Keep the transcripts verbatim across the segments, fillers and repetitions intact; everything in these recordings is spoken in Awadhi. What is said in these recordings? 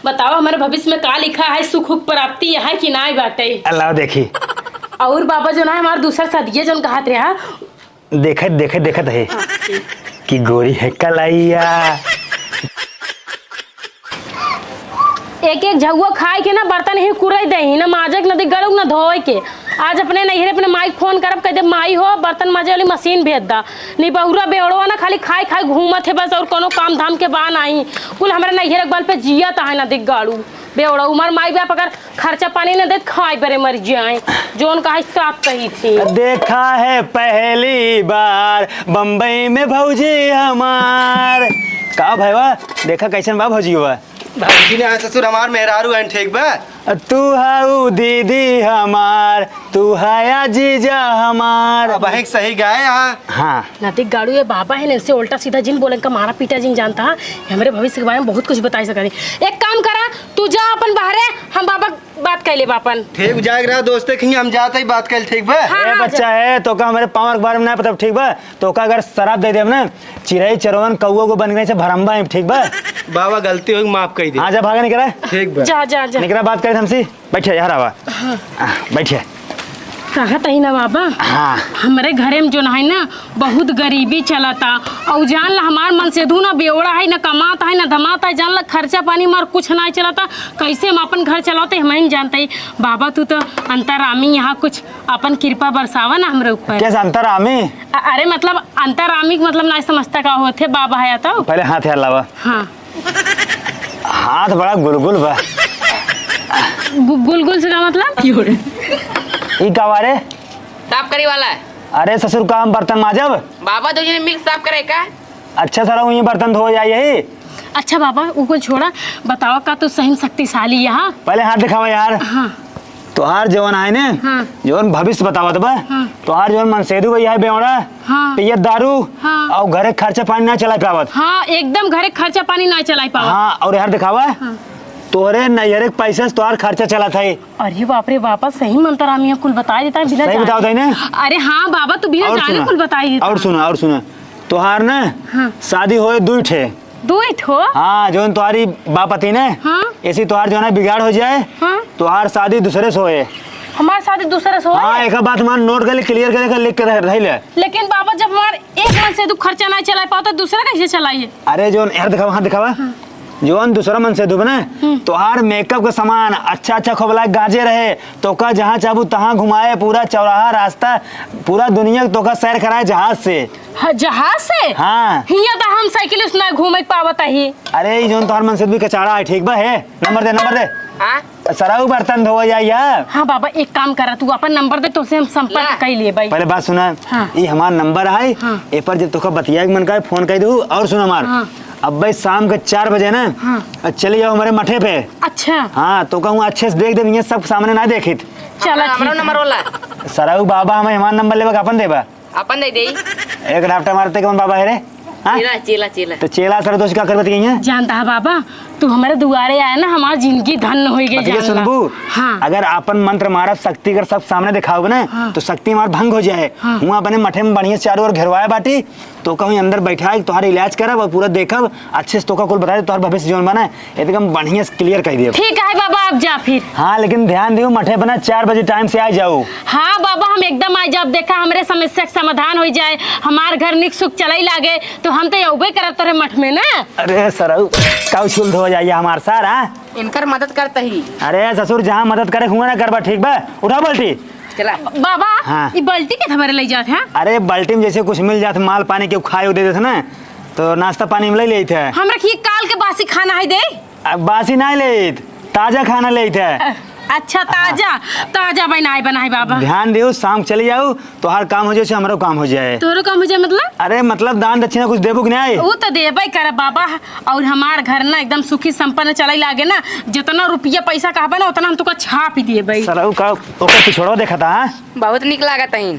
बतावा, हमरे भविष्य में का लिखा है, सुख उख प्राप्ति है कि नाई बाटे? अल्लाह देखी। और बाबा, जौन है हमार दूसर सदिये जौन कहत रहा। देखत, देखत, देखत है कि गोरी है कलैया। एक एक झउआ खाए के ना बर्तन ही कुरई देही, ना माजे के, ना दिगड़ू, ना धोए के। आज अपने नैहरे अपने माई के फोन करब, कह दे, "माई हो, बर्तन माजे वाली मशीन भेज दा।" निबहुरा बेवड़वा ना खाली खाए खाए घूमत है बस, और कोनो काम धाम के बा नाहीं। कुल हमरे नैहरे के बल पे जियत है ना दिगड़ू। बेवड़ा, हमार माई बाप अगर खर्चा पानी न देत, खाए बरे मर जाए। जौन कहा साफ कही थी। देखा है पहली बार बम्बई में भौजी हमार। का भैवा, देखा कैसन बा भौजी बा? भौजी ने, हाँ ससुर, हमार मेहरारू हन, ठीक बा? तू हाउ दीदी हमार, तू हाया जीजा हमार। अब है सही गाए, हाँ। हाँ। नाती गाड़ू ये बाबा है ना, इनसे उल्टा सीधा जिन बोले, इनका मारा पीटा जिन जानता है। ये हमरे भविष्य के बारे में बहुत कुछ बताई सकत है। एक काम करा, तू जा अपन बाहरे, हम बाबा बात कर लेब अपन। ठीक, जाए रहा दोस्ते खियाँ, हम जाते ही बात कर, ठीक बा? हाँ, ए हाँ, बच्चा जा। है, तोका हमरे पावर के बारे में ना पता, ठीक बा? तोका अगर शराब दे देब ना, चिरई चरवन कौआ को बन गए से भरम्बा है, ठीक बा? बाबा गलती होई, माफ कर दे। हाँ, जा भागा निकरा। ठीक बा। जा, जा, जा। निकरा बात करे हमसे। बैठे यार, आवा। हाँ। आ, बैठे। कहत ही ना बाबा, हाँ। हमरे घरे में जौन है ना, बहुत गरीबी चलता। और जान ला, हमार मनसेधू ना बेवड़ा है, ना कमात है, ना धमात है। जान ला, खर्चा पानी हमार कुछ ना चलता। कैसे हम अपन घर चलाते, हम ही जानते ही। बाबा, तू तो अंतरामी, यहाँ कुछ अपन कृपा बरसावा ना हमरे ऊपर। कैसे अंतरामी? अ-, अरे मतलब, अंतरामी के मतलब ना समझता का होत है, बाबा है तो। पहले हाथ यार लावा। हाँ। हाथ बड़ा गुलगुल बा। गु-, गुलगुल से का मतलब? ई का बारे? साफ करे वाला है। अरे ससुर, का हम बर्तन माजब? बाबा दो जने मिल साफ करे का? अच्छा सारा, वहीं बर्तन धो जाए यही। अच्छा बाबा, उ कुल छोड़ा, बतावा का तू सही में शक्तिशाली यहाँ? पहले हाथ दिखावा यार। हाँ। तोहार जवन आए ने, हाँ। जवन भविष्य बतावत बा, हाँ। तोहार जवन मनसेधू भैया है बेवड़ा, हाँ। पियत दारू, हाँ। और घरे खर्चा पानी ना चला पावत। हाँ, एकदम घरे खर्चा पानी ना चला पावत। हाँ, और यार दिखावा, हाँ। तोहरे नैहरे के पैसे से तोहार खर्चा चलत है। अरे बाप रे बाप, सही मंतरामिया कुल बताई देता है बिना सही जाने। बतावत है ना? अरे हाँ बाबा, तू बिना और जाने सुना, कुल बताई देता और है। सुना, और सुना, तोहार ना हाँ। शादी होए दुई ठे। दुई ठो? हाँ, जौन तोहारी बाप हती ने, हाँ। ऐसी तोहार जौन है बिगाड़ हो जाए, हाँ। तोहार शादी दूसरे से होए। हमार शादी दूसरे से होए? हाँ, एक बात मान, नोट कर ले, clear कर ले, लिख के रह, रह ले। लेकिन बाबा, जब हमार एक मनसेधू खर्चा नहीं चला पाओ, तो दूसरा कैसे चलाइए? अरे, जौन, यार, दिखावा, हाँ, दिखावा। हाँ। जौन दूसरा मनसेधू बने, हम्म। तोहार makeup का सामान अच्छा, अच्छा, खूब लायक गाजे रहे, तोका जहाँ चाहबू तहाँ घुमाए, पूरा चौराहा, रास्ता, पूरा दुनिया तोका सैर कराए जहाज से। हाँ, जहाज से? हाँ। हियाँ तो हम साइकिल से ना घूमे पावत ही। अरे, ई जौन तोहर मनसेधू भी कचाड़ा है, ठीक बा, है? नंबर दे, नंबर दे। हाँ? सराऊ बर्तन धोवे जाई है। हाँ बाबा, एक काम करा, तू अपन नंबर दे, तोसे हम संपर्क ला। कई लेबे। पहले बात सुना, हाँ। ई हमार नंबर है, हाँ। ए पर जब तोका बतियाए के मन करे, फोन कई दू। और सुन हमार, हाँ। अब भाई शाम के चार बजे ना, हाँ। चली जाओ हमारे मठे पे। अच्छा। हाँ, तोका हुआँ अच्छे से देख देब, ये सब सामने ना देखित। चला, हमरा, हमरा ठीक है। नंबर वाला। सराऊ बाबा, हमें हमार नंबर लेबा का अपन देबा? अपन दे देई। एक राफ्टा मारते कौन बाबा है रे? हाँ? चेला, चेला, चेला। तो चेला सर दोस्त का करबत गई है? जानता है बाबा, तू हमारे दुआरे आया ना, हमार जिंदगी धन्य हो गई, बतिया जान ला। सुनबू? हाँ। अगर अपन मंत्र मारब, शक्ति कर सब सामने दिखाओगे ना, हाँ। तो शक्ति हमार भंग हो जाए। हाँ। हुआँ अपने मठे में बढ़िया चारों ओर घेरवाए बाटी, तो कहूँ अंदर बैठाए, तोहार इलाज करब और पूरा देखब, अच्छे से तोका कुल बताए, तोहार भविष्य जौन बना है, एकदम बढ़िया से clear कर दियो। ठीक है बाबा, अब जा फिर। हाँ, लेकिन ध्यान दियो, मठे अपना चार बजे time से आ जाओ। हाँ बाबा, हम एकदम आ जाब। देखा, हमरे समस्या के समाधान हो जाए, हमार घर निक सुख चलई लागे, तो हम तो अउबे करब तोरे मठ में ना। अरे सरऊ, काऊ छुल धो जाइए हमार सर, हाँ? इनकर मदद करते ही। अरे ससुर, जहाँ मदद करे हुआ ना करबा, ठीक बा? उठा बाल्टी। चला। बाबा, हाँ। ई बाल्टी के धमरे लई जात है? अरे बाल्टी में जैसे कुछ मिल जात, माल पानी के खाए दे देत ना, तो नाश्ता पानी में ले लेत है। हमरा की काल के बासी खाना है दे? आ, बासी नाहीं लेत, ताजा खाना लेत है। अ, अच्छा, ताजा, हाँ। ताजा बनाए, बनाए बाबा। ध्यान दियो, शाम चली जाओ, तोहार काम हो जाए, से हमरो काम हो जाए। तोहरो काम हो जाए मतलब? अरे मतलब दान दक्षिणा कुछ देबू कि नहीं? वो तो देबे करे बाबा, और हमार घर ना एकदम सुखी संपन्न चले लागे ना, जितना रुपया पैसा कहबे ना उतना हम तुका छाप ही देबे। सरऊ का ओकर पिछोड़वा देखा था, हाँ? बहुत निक लागत है।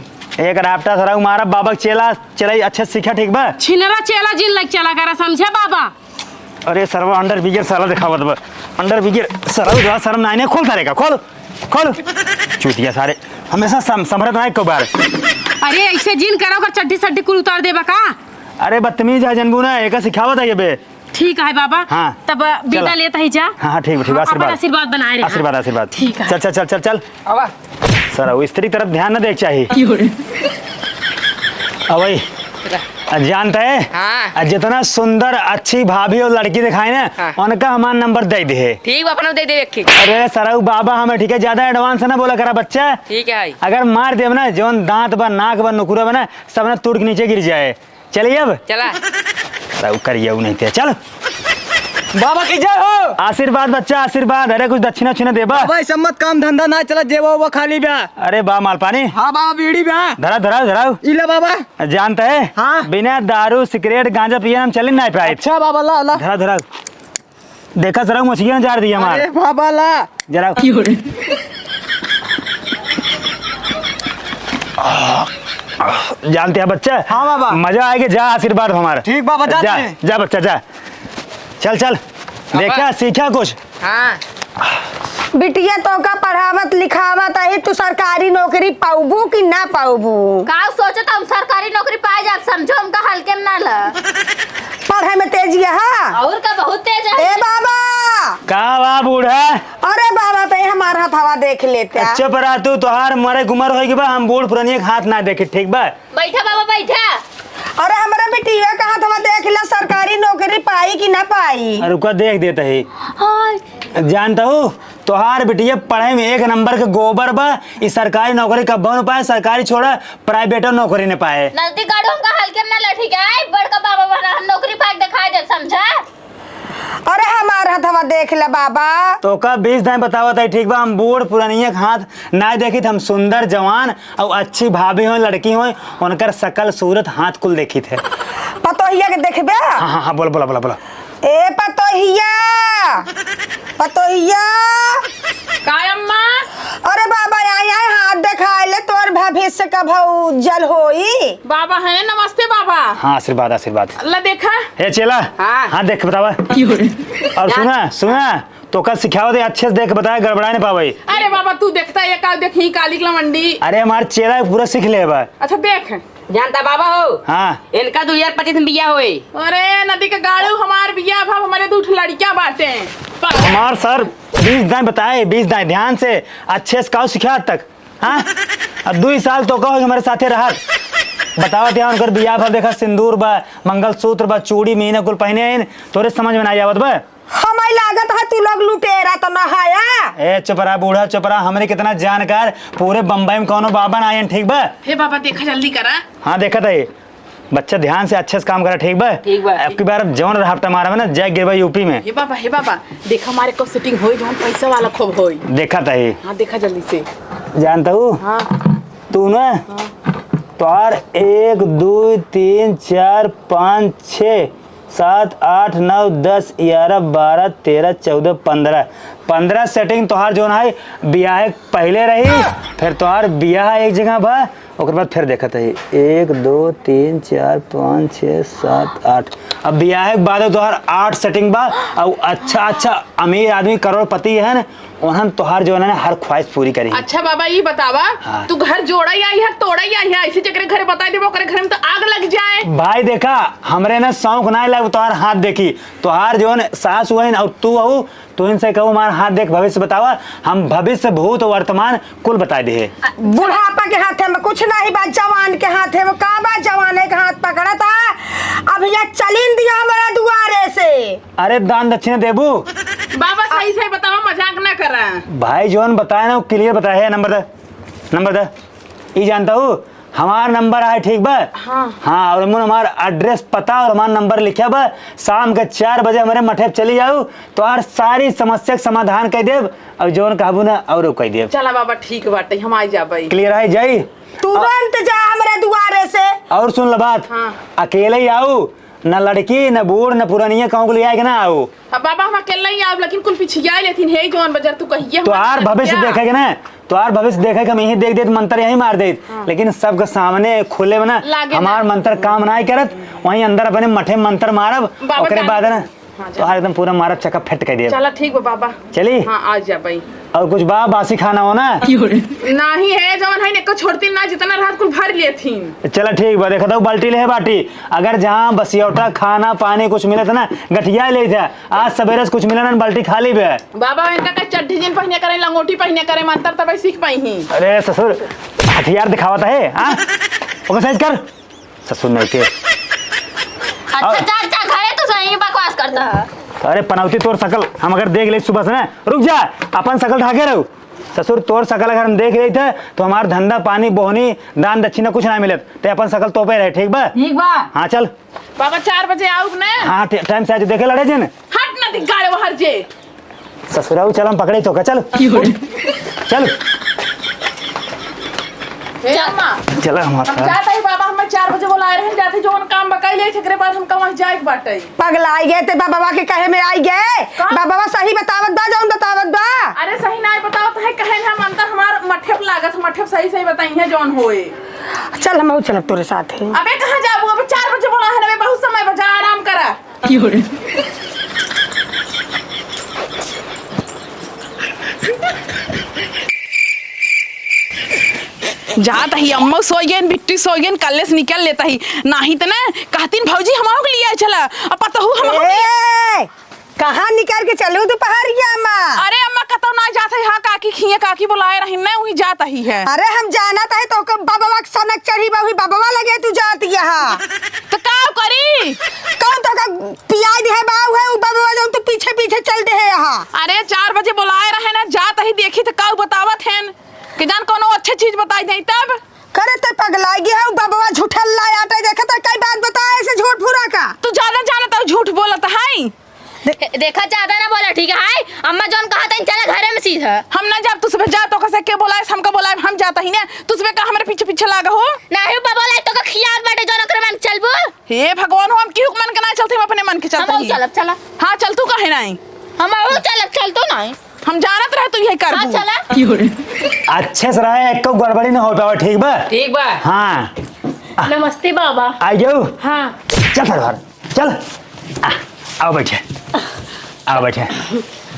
एक राफ्टा सरऊ मारब बाबा के चेला, चलाई अच्छे से सीखा, ठीक बा? छिनरा चेला जिन लग चला करा, समझे बाबा? अरे सरवा, underwear साला दिखावत बा। Underwear साला, उधर शर्म ना आइने, खोल सारे का, खोल, खोल। चूतिया सारे, हमेशा सम-, संभरत ना एको बार। अरे ऐसे जिन करा, ओकर चड्डी सड्डी कुल उतार देबा का? अरे बदतमीज है जनबू ना, एका सिखावत है ये बे। ठीक है बाबा। हाँ। तब विदा चला। लेत ही जा। हाँ, हाँ, ठीक बा, ठीक बा, हाँ, अपन आशीर्वाद। आशीर्वाद बनाए रहा। आशीर्वाद, आशीर्वाद। ठीक है। चल, चल, चल, चल, चल। आवा। सर, वो स्त्री तरफ ध्यान न देख चाही। अवई, जानत है? हाँ। आ, जितना सुंदर, अच्छी भाभी और लड़की दिखाए ना, हाँ। उनका हमार नंबर दे दे। ठीक बा, अपना दे दे एक ठे। अरे सरऊ बाबा, हमें ठीक है, ज्यादा advance ना बोला करा बच्चा। ठीक है। अगर मार देब ना, जौन दांत बा, नाक बा, नुकुरा बा ना, सब ना टूट के नीचे गिर जाए। चलिए अब। चला। सरऊ करिया उ नहीं थे, चल। बाबा की जय हो। आशीर्वाद बच्चा, आशीर्वाद। अरे कुछ दक्षिणा उक्षिणा देबा? बाबा, ई सब मत काम धंधा ना चला, जेबा वो खाली बा। अरे बा मालपानी। हाँ बाबा, बीड़ी बा। धरा, धरा, धराओ। ई ला बाबा। जानत है? हाँ। बिना दारू, सिगरेट, गांजा पिए हम चले ना पाए। अच्छा बाबा, ला, ला। धरा, धरा। देखा सरऊ मछलियाँ जार दी हमार। अरे बाबा ला। जरा। जानत है बच्चा? हाँ बाबा। मजा आएगा, जा आशीर्वाद हमारा। ठीक बाबा, जा जा, तू। जा बच्चा, जा। चल, चल। बाबा। देखा, सीखा कुछ। हाँ। बिटिया, तोका पढ़ावत लिखावत अही, तू सरकारी नौकरी पउबू कि ना पउबू? का सोचत हम सरकारी नौकरी पाए जाब, समझो हमका हल्के में ना ल। पढ़े में तेज है, हाँ? और का, बहुत तेज है। ए बाबा! का बा बूढ़ा? अरे बाबा, ते हमार हथवा देख लेते। अच्छा, पर आ तू, तोहार मरे के उमर होई गई बा, हम बूढ़ पुरानिया के हाथ ना देखी, ठीक बा? बैठा बाबा, बैठा। अरे, हमरा बिटिया का हथवा देख ला, सरकारी नौकरी पाई कि ना पाई? अरे, रुका, देख देत ही। हाय। जानत हूँ, तोहार बिटिया पढ़े में एक नंबर के गोबर बा, ई सरकारी नौकरी कब्बो न पाए, सरकारी छोड़ा, प्राइवेटो नौकरी न पाए। नजदीक गाड़ू हमका हल्के में ना लठी के, आए, बड़का बाबा बना, हम नौकरी पाए के दिखाई दे, समझा? अरे हमार हथवा देख ले बाबा। तोका बीस दाईं बतावत है, ठीक बा, हम बूढ़ पुरनिया के हाथ नाय देखित, हम सुंदर जवान और अच्छी भाभी होय, लड़की होय, उनकर शकल सूरत हाथ कुल देखित है। पतोहिया के देखबे? हाँ, हाँ, हाँ, बोला, बोला, बोला, बोला। ए पतोहिया, पतोहिया। का अम्मा? अरे बाबा, आय, आय, हाथ देखाए ले, तोर भविष्य कब उज्जल होई। बाबा हैं, नमस्ते बाबा। हाँ, आशीर्वाद, आशीर्वाद। अल्लाह देखा। ए चेला, हाँ। हाथ देख के बतावा। और सुना, सुना, तोका सिखावत है, अच्छे से देख के बताए, गड़बड़ाए न पावे। अरे बाबा, तू देखता है, का देखी काली लवंडी। अरे हमार चेला पूरा सीख ले बा। अच्छा देख। जानता बाबा हो? हाँ। इनका दो हजार पच्चीस में बियाह होई। अरे नदी के गाड़ू, हमार बियाह भा, हमारे दो ठो लड़कियां बाटे। हमार सर बीस दाईं बताए, बीस दाईं ध्यान से, अच्छे से काऊ सिखा आज तक। हाँ? अब दुई साल तोका होई हमरे साथे रहत। बतावत है उनकर बियाह भा, देखा सिंदूर बा, मंगलसूत्र बा, चूड़ी मीना कुल पहने हैं, तोरे समझ में ना आवत बा। हमें लागत है तू लोग लुटेरा तो ना हया। ए चुप रहा बूढ़ा, चुप रहा। हमरे कितना जानकार, पूरे बम्बई में कौनो बाबा ना आयन, ठीक बा? हे बाबा, देखा जल्दी करा। हाँ, देखत है। बच्चा ध्यान से अच्छे से काम करा, ठीक बा? ठीक बा। अब की बार जौन रहापटा मारा ना, जाए गिरबा यूपी में। हे बाबा, हे बाबा, देखा हमारे को सेटिंग होई, जौन पैसा वाला खूब होई। देखत है। हाँ, देखा जल्दी से। जानत हूँ? हाँ। तू ना, हाँ। तोहार एक, दो, तीन, चार, पाँच, छः, सात, आठ, नौ, दस, ग्यारह, बारह, तेरह, चौदह, पन्द्रह, पन्द्रह सेटिंग तोहार जौन है, बियाह के पहिले रही, फिर तोहार बियाह एक जगह बा, ओकर बाद फिर देखत है, एक, दो, तीन, चार, पाँच, छः, सात, आठ। अब बियाह के बाद तोहार आठ सेटिंग बा, और अच्छा, अच्छा अमीर आदमी, करोड़पति है ना, उन्हन तोहार जौन है ना, हर ख्वाहिश पूरी करी। अच्छा बाबा, ई बतावा, हाँ। तू घर जोड़ा आई है, तोड़ा आई है, ऐसे जेकरे घरे बताई देबो, ओकरे घर में तो आग लग जाए। भाई देखा, हमरे ना शौक ना लग तोहार हाथ देखी, तोहार जौन सास हुई और तू हऊ, तू इनसे कहू हमार हाथ देख भविष्य बतावा, हम भविष्य, भूत, वर्तमान कुल बताई दे। बुढ़ापा के हाथे में कुछ नहीं बा, जवान के हाथे में का बा, जवाने के हाथ पकड़ता। अब ये चलिन दिया हमारे दुआरे से। अरे दान दक्षिणा देबू? बाबा सही सही बतावा, मजाक ना करा। भाई जौन बताए ना वो क्लियर बताए है। नंबर दे, नंबर दे। ई जानत हूँ हमार नंबर है, ठीक बा? हाँ। हाँ, और मन हमार एड्रेस पता और हमार नंबर लिखा बा। शाम के चार बजे हमरे मठे पे चली जाऊ, तोहार सारी समस्या के समाधान कर देब। और जौन कहबू ना और कह देब। चला बाबा, ठीक बाटे, हम आई जाबे। क्लियर है, जाई। तुरंत जा हमरे दुआरे से। और सुन ल बात, हाँ। अकेले ही आऊ, न लड़की, न बूढ़, न पुरनिया, कहूँ के लिए आए के ना आऊ। अब बाबा हम अकेले ही आऊ, लेकिन कुल पिछिया लेथिन, हे जौन बजर तू कहिए हम तोहार भविष्य देखे के ना, तोहार भविष्य देखे के हम यहीं देख देत मंत्र यहीं मार देत, हाँ। लेकिन सबके सामने खुले में ना लागे हमार ना। मंत्र काम ना करत, वहीं अंदर अपने मठे मंत्र मारब, बाबा ओकरे जान बाद ना हाँ, जा। तोहार एकदम पूरा मारब चका फेट कर देब। चला ठीक बा बाबा। चली? हाँ, आ जा भाई। और कुछ बा, बासी खाना हो ना? नाहीं है, जवन है, एको छोड़ती ना, जितना रहत कुल भर लेथिन। चला ठीक बा, देखत हूँ बाल्टी ले है बाटी। अगर जहाँ बसियौटा खाना पानी कुछ मिलत ना, गठिया लेत है। आज सबेरे से कुछ मिला ना, बाल्टी खाली बे। बाबा, इनका का चड्ढी जिन पहिने करे, लंगोटी पहिने करे, मंतर तबे सीख पाई ही। अरे ससुर, हथियार दिखावत है, हाँ? ओके, साइज कर। ससुर नहीं के। अच्छा, और जा, जा, घरे तू सही बकवास करता है। अरे पनौती, तोर सकल हम अगर देख ले सुबह से ना, रुक जा, अपन सकल ढाके रहू। ससुर, तोर सकल अगर हम देख लेते तो हमार धंधा पानी, बोहनी, दान दक्षिणा कुछ ना मिलत। ते अपन सकल तोपे रहे, ठीक बा? ठीक बा। हाँ, चल। बाबा, चार बजे आउब ना? हाँ, टे-, टाइम से आज देखे लड़े जिन। हट ना, दिगाड़े बाहर जे। ससुराऊ, चल, हम पकड़े तोका, चल। की हो रे? चल। ए अम्मा, चल, हम हम जात हई बाबा, हमें चार बजे बोलाए रहे, हम जात हई, जौन काम बकाई ले, एकरे बाद हमका वहाँ जाए के बाटे। पगलाई गए ते बाबा के कहे में आई गए। का? बाबा सही बतावत बा, जौन बतावत बा। अरे सही नाहीं बतावत है, कहे ना हम अंतर हमार मठे पे लागत, मठे पे सही सही बताई है जौन होए। चल, हम चलब तोरे साथ है। अबे कहाँ जाबू? अबे चार बजे बोला है ना, अबे बहुत समय बचा, आराम करा। की हो रे? जात ही अम्मा सोइगेन, बिट्टी सोइगेन, कल्ले से निकल लेता ही। नाहीं त ना कहतीन, "भौजी, हमहू के लिए चला।" अब पतहू हमहू के लिए ए, कहाँ निकल के चलू दुपहरिया में? अरे अम्मा, कतौ ना जात ही, हाँ, काकी खिए, काकी बोलाए रही ना, वहीं जात ही है। अरे हम जानत ही तो के बबवा के सनक चढ़ी बा, वही बबवा लगे तू जात यहाँ। तो का करी? कौन तो का पियाई दे है बाऊ है, उ बबवा जौन तू पीछे पीछे चल दे है यहाँ। अरे चार बजे बोलाए रहे ना, जात ही देखी तो का बतावत हैं कि जान कौनो अच्छे चीज बताई दे तब। करे ते पगलाई गई है, उ बबवा झूठल्ला आटे देखे तो कई बात बताए ऐसे झूठ फुरा का। तू ज्यादा जानत है, झूठ बोलत है। दे- दे-, देखा, ज्यादा ना बोला, ठीक है? अम्मा जौन कहा था, चला घरे में सीधा। हम ना जाब, तू सुबह जा, तो कसे के बोलाए, हमका बोलाए, हम जाता ही ना। तू सुबह का हमरे पीछे पीछे लागा हो? नाही, बबवा लाई तो का खियाल बाटे, जौन ओकरे मन चलबू। हे भगवान हो, हम केहू के मन के ना चलते, हम अपने मन के चलते हम ही। चलब, चला। हाँ, चल तू काहे नाहीं? हम अहू चलब, चल तू नाहीं। हम जानत रहे तू यही करबू। हाँ, चला। की हो रे? अच्छे से रहे, एको गड़बड़ी ना हो पावे, ठीक बा? ठीक बा। हाँ। नमस्ते बाबा। आ जाओ। हाँ। चल फटफट। चल, आ, आओ बैठे, आओ बैठे।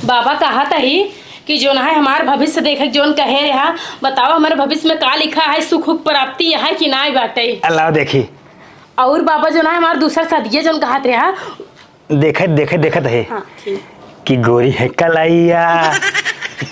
बाबा कहत ही कि जौन है हमार भविष्य देखे के जौन कहे रहा, बताओ हमारे भविष्य में का लिखा है, सुख उख प्राप्ति है कि नाई बाटे? अल्लाह देखी। और बाबा जौन है हमार दूसर सदिये जौन कहत रहा। देखत, देखत, देखत है। हाँ, ठीक। कि गोरी है कलाइया,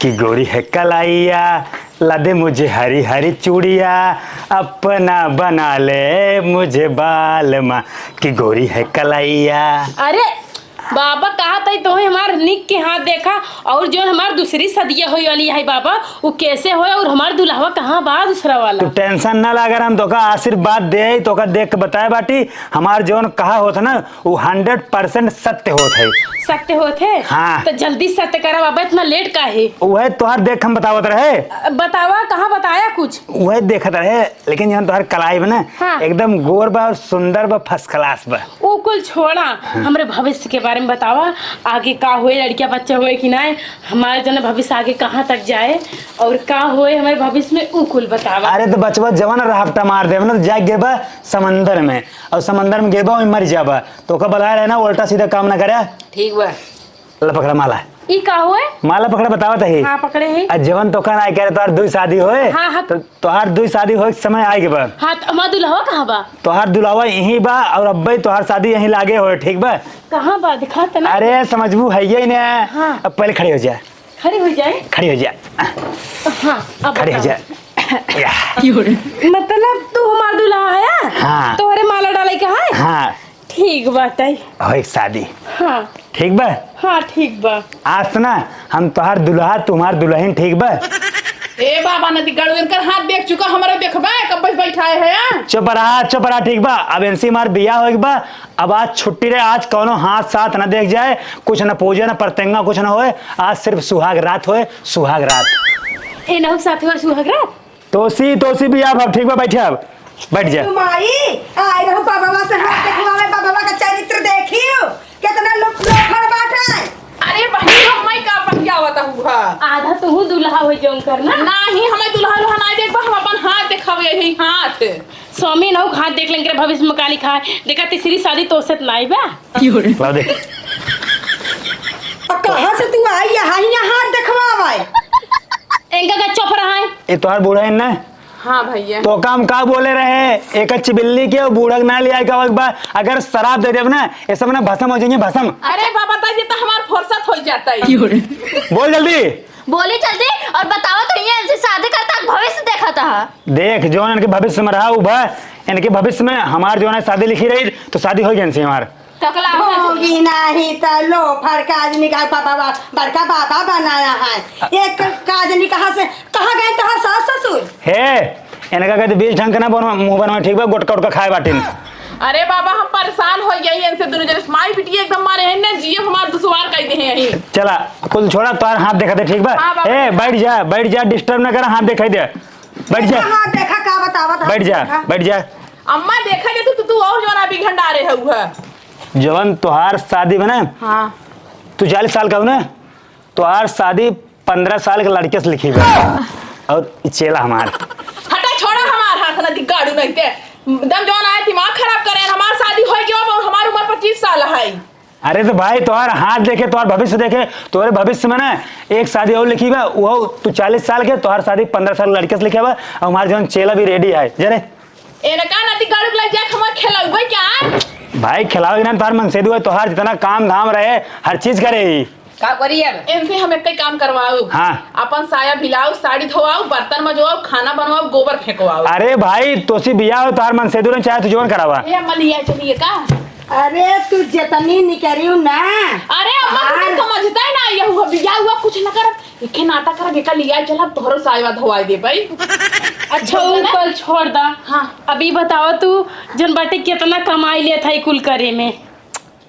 कि गोरी है कलाइया, ला दे मुझे हरी हरी चूड़िया, अपना बना ले मुझे बालमा, कि गोरी है कलाइया। अरे बाबा, कहा तई तोहे हमार निक के हाथ देखा, और जौन हमार दूसरी सदिया होई वाली है बाबा, वो कैसे होए, और हमार दुल्हवा कहाँ बा दूसरा वाला? तू tension ना ला, अगर हम तोका आशीर्वाद दे, तोका देख के बताए बाटी, हमार जौन कहा होत ना, वो hundred percent सत्य होत है। सत्य होत है? हाँ। तो जल्दी सत्य करा बाबा, इतना late काहे? उहे तोहार देख हम बतावत रहे। अ, बतावा, कहाँ बताया कुछ? उहे देखत रहे, लेकिन जौन तोहार कलाई बा ना, हाँ। एकदम गोर बा और सुंदर बा, first class बा। उ कुल छोड़ा, हाँ। हमरे भविष्य के बारे में बतावा, आगे का होए, लड़किया बच्चा होए कि नाय, हमारे जौन भविष्य आगे कहाँ तक जाए और का होए हमारे भविष्य में, उ कुल बतावा। अरे तो बचवा जवन रहपटा मार देब ना, तो जाके गेबा समंदर में, और समंदर में गेबा, वहीं मर जाबा। तोका बलाए रहे ना, उल्टा सीधा काम ना करे। ठीक बा। ला पकड़ा माला। ई का होए? माला पकड़ा, बतावत ही। हाँ, पकड़े ही। आ जवन तोका ना करे, तोहार दुई शादी होए। हाँ, हाँ। तो तोहार दुई शादी होए के समय आए के बा। हाँ, तो हमार दुल्हवा कहाँ बा? तोहार दुल्हवा यहीं बा, और अब्बे तोहार शादी यहीं लागे होए, ठीक बा? कहाँ बा? दिखा त ना। अरे समझबू है यही ने। हाँ। अब पहले खड़ी हो जा। खड़ी हो जाए? खड़ी हो जा। हाँ, अब खड़ी हो बताओ। जा। या। मतलब तू हमार दुल्हा है? हाँ। तोहरे माला डाले के है? हाँ। ठीक बाटे। होई शादी। हाँ। ठीक बा? हाँ, ठीक बा। आज से ना हम तोहार दुल्हा, तू हमार दुल्हन, ठीक बा? ए बाबा, नदी गड़ू, इनकर हाथ देख चुका, हमारा देखबे, कब से बैठाए है, हाँ? चुप रहा, चुप रहा, ठीक बा? अब इनसे हमार बियाह होइक बा, अब आज छुट्टी रहे, आज कौनो हाथ साथ ना देख जाए, कुछ ना पूजा, ना परतेंगा, कुछ ना होए, आज सिर्फ सुहाग रात होए, सुहाग रात। ए, नहुक साथ होए सुहाग रात? तोसी, तोसी भी आप, अब ठीक बा, बैठे अब, बैठ जा। तू माई, आए रहू बाबा से हाथ देखवावे, बाबा का चरित्र देखियो, कितना लुक लोफर बाटे। अरे बहिनी, हम माई का अपन क्या बता हुआ? आधा तू दुल्हा हो जाऊं करना। नहीं, हमें दुल्हा लोहा ना देखबा, हम अपन हाथ देखावे यही हाथ। स्वामी नौ हाथ देख लेंगे भविष्य में का लिखा है। देखा तीसरी शादी तो से नाई बा। लाओ देख। अब कहाँ से तू आई यहाँ, यहाँ हाथ देखवावे? ये तोहार बूढ़ा है ना? हाँ भैया। तो काम का बोले रहे, एक अच्छी बिल्ली के बूढ़ा के ना लिया का एक बार, अगर शराब दे देब ना, ये सब ना भसम हो जाइहैं, भसम। अरे बाबा, ता ये तो हमार फुर्सत हो जाता है। बोल जल्दी। बोली जल्दी और बतावा तो, ये इनसे शादी करता भविष्य देखा था। देख, जौन इनके भविष्य में रहा, उ भा, इनके भविष्य में हमार जौन है शादी लिखी रही, तो शादी हो गई इनसे हमार। टकला हो गई। ढोंगी नाही त लोफर का आदमी का बाबा बा-, बड़का बाबा बनाया है। एक का आदमी कहाँ से, कहाँ गए तोहर सास ससुर? हे, इनका कहते बीस ढंग के ना बनवा, मुंह बनवा, ठीक बा, गोटका उटका खाए बाटिन। अरे बाबा, हम परेशान हो गए इनसे दोनों जने। माई बिटिया एकदम मारे हैं ना, जिए हमार दुश्वार कर दे हैं यहीं। चला, कुल छोड़ा, तोहार हाथ देखा दे, ठीक बा? हाँ बाबा। ए, बैठ जा, बैठ जा, disturb ना करा, हाथ दिखाई दे, बैठ जा। हाँ, देखा का बतावत है, बैठ जा, देखा। बैठ जा। अम्मा, देखा जे तू, तू, तू और जौन अभी घंडारे हऊ है। जवन तोहार शादी बने, हाँ। तू चालीस साल का हो ना, तोहार शादी पन्द्रह साल के लड़के से लिखी बा। और ई चेला हमार। हटा, छोड़ा हमार हाथ ना, दिगाड़ू नहीं ते। दम जौन आए, दिमाग खराब करे, हमार शादी हो गया और हमार उम्र पच्चीस साल है। अरे तो भाई, तोहार हाथ देखे, तोहार भविष्य देखे, तोहरे भविष्य में ना एक शादी और लिखी बा, वो तू चालीस साल के, तोहार शादी पन्द्रह साल के लड़के से लिखी बा, और हमार जौन चेला भी ready है, जरे। इनका नदी गाड़ी के लग जाए, हमार खेलौबे क्या? भाई, खेलावे के ना, तोहार मनसेदू है, तोहार जितना काम धाम रहे, हर चीज करे ही। का करी अब? इनसे हम एक काम करवाऊ। हाँ। अपन साया ब्लाउज, साड़ी धोवाऊ, बर्तन मजवाऊ, खाना बनवाऊ, गोबर फेंकवाऊ। अरे भाई, तोसी बियाह हो, तोहार मनसेदू रहे, चाहे तू जौन करावा। ए अम्मा, लिया चलिए का? अरे, तू जितनी निकरियो ना। अरे अम्मा, तू तो समझता ही ना, ये हुआ बियाह हुआ, कुछ ना करब, एके नाटक करब, एका लिया चलब, तोहरो सायवा धोवाई दे भाई। अच्छा, उ कुल छोड़ दा। हाँ। अभी बतावा तू, जौन बाटे कितना कमाई लेत है कुल करे में?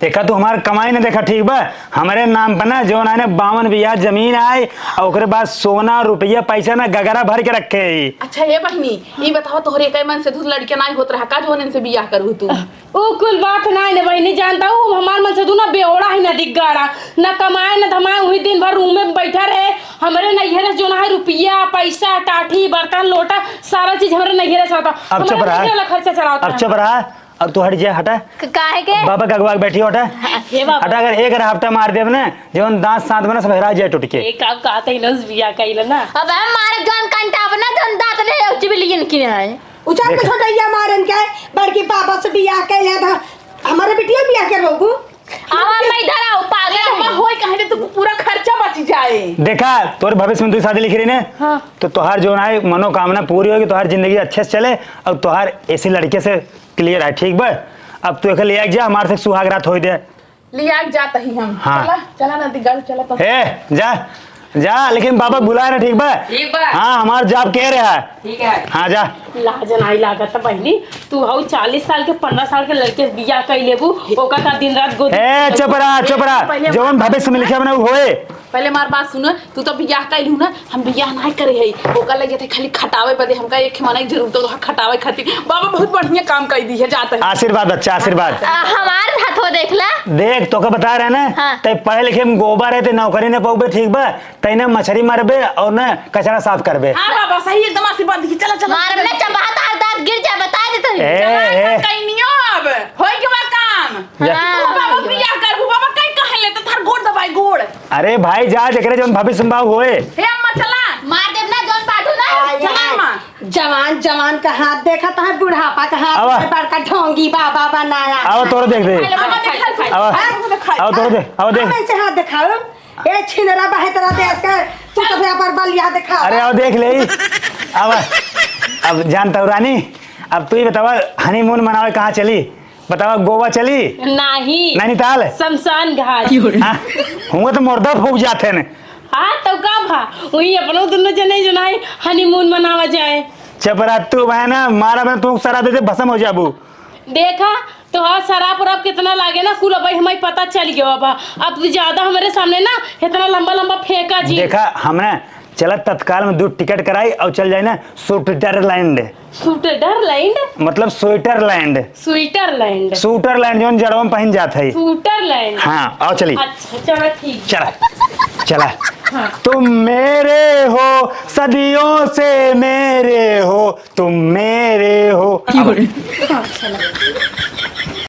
देखा, तू हमार कमाई ना देखा, ठीक बा? हमरे नाम पर ना जौन आए ना बावन बीघा जमीन आए, और ओकरे बाद सोना, रुपया, पैसा ना गगरा भर के रखे ही। अच्छा, ए बहिनी, ई बतावा, तोहरे एके मनसेदू लड़के नाई होत रहा का, जौन इनसे बियाह करू तू? उ कुल बात नाई ने बहिनी, जानता हूँ, हमार मनसेदू ना बेवड़ा है, ना दिग्गाड़ा, ना कमाए, ना धमाए, वही दिन भर रूम में बैठा रहे। हमरे नैहरे से जौन है रुपया, पैसा, टाठी, बर्तन, लोटा, सारा चीज हमरे नैहरे से आता। अब चुप हमारे रहा। नैहरे वाला खर्चा चलावता अब है। चुप रहा। अब तू हट जा, हटा। क-, काहे के? बाबा के अगवा के बैठी हो, हटा। हे बाबा। हटा, अगर एक रहा हफ्ता मार देब ना, जौन दांत साथ बना सब हेरा जाए टूट के। एक काम कहते ही ना, उस बिया कइल ना। अब हम मारे जौन कंटा बना, जौन दांत ले उच्च भी लियन की नहीं। उचार देख। के छोटैया मारन के, बड़की बाबा से बियाह कइल है, ध-, हमारे बिटिया बियाह के रोगू। आवा, अम्मा इधर आओ, पागल अरे अम्मा, है। होई कहे दे, तू पूरा खर्चा बच जाए। देखा, तोर भविष्य में तू शादी लिखी रही ने, हाँ। तो तोहार जौन आए मनोकामना पूरी होगी, तोहार जिंदगी अच्छे से चले, और तोहार ऐसी लड़के से clear है, ठीक बा? अब तू एके ले आके जा, हमार से सुहाग रात होई दे। ले आके जात ही हम। हाँ। चला, चला ना, दिगाड़ू, चला तो। ए, जा, जा, लेकिन बाबा बुलाए ना, ठीक बा? ठीक बा। हाँ, हमार job कह रहा है। ठीक है। हाँ, जा। लाज नाई लागत है बहिनी, तू हऊ चालीस साल के, पन्द्रह साल के लड़के से बियाह कई लेबू, ओका का दिन रात गोदी ए, चुप रहा, चुप रहा। पहले जवन भविष्य में लिखे बना, उ होए। पहले हमार बात सुन, तू तो बियाह कइलू ना, हम बियाह नाई करे हई। ओका लगे थे खाली खटावे बदे, हमका एक ठे मनई जरूरत हो, खटावे खातिर। बाबा बहुत बढ़िया काम कई दी है, जात है। आशीर्वाद, अच्छा, आशीर्वाद। आ, हमार हाथवा देख ला। देख, तोके बता रहे ना, हाँ। ते पढ़े लिखे में गोबर है, ते नौकरी न पउबे, ठीक बा? तैने मछरी मारबे और न कचरा साफ करबे। हाँ बाबा, सही एकदम आशीर्वाद दी। चला, चला, मारब चला। ना, चबाहा तार दांत गिर जाए, बता दे तनी। ए, जवान ए। ना कइनियो अब, होई गवा काम। जा। हाँ, तू बाबा होई गवा। बियाह करबू, बाबा कई कहे ले, तो थार गोड़ दबाई, गोड़। अरे भाई, जा, जेकरे जौन भविष्य में बा होए। हे अम्मा, चला। मार देब ना, जौन बाटू ना। आ, चला अम्मा। जवान, जवान का हाथ देखा, तोहर बुढ़ापा का हाथ आवा। में बड़का ढोंगी बाबा बनाया। आवा, तोरो देख दे। अम्मा, देखा, देखा। आवा। हाँ? देखा। आवा, तोरो देख, आवा देख। हाँ, ऐसे हाथ दिखाओ। ए छिनरा बहेतरा देश के, तू तो अपना पर बलिया दिखा। अरे, आवा देख ले। आवा। अब जानता हूँ रानी, अब तू ही बतावा, honeymoon मनावे कहाँ चली? बतावा, गोवा चली? नाही। नैनीताल? शमशान घाट। हाँ? हुआ तो मुर्दा फूक जाते हैं। हाँ, तो का भा? वही अपनो दोनों जने जो नाही honeymoon मनावा जाए। चपरा तू है ना, मारा मैं तू सरा दे दे, भसम हो जाबू। देखा, तोहार शराब उराब कितना लागे ना, कुल अब हमें पता चल गया बा। अब तू ज्यादा हमरे सामने ना इतना लंबा लंबा फेंका जी। देखा, हमने चला तत्काल में दू टिकट कराई और चल जाए ना स्विट्जरलैंड। स्विट्जरलैंड? मतलब स्वेटरलैंड। स्विट्जरलैंड। स्वेटरलैंड जौन जड़वा में पहन जात है। स्विट्जरलैंड। हाँ, आओ चली। अच्छा, चलो ठीक। चला, चला। हाँ। तुम मेरे हो, सदियों से मेरे हो, तुम मेरे हो। हाँ, चलो।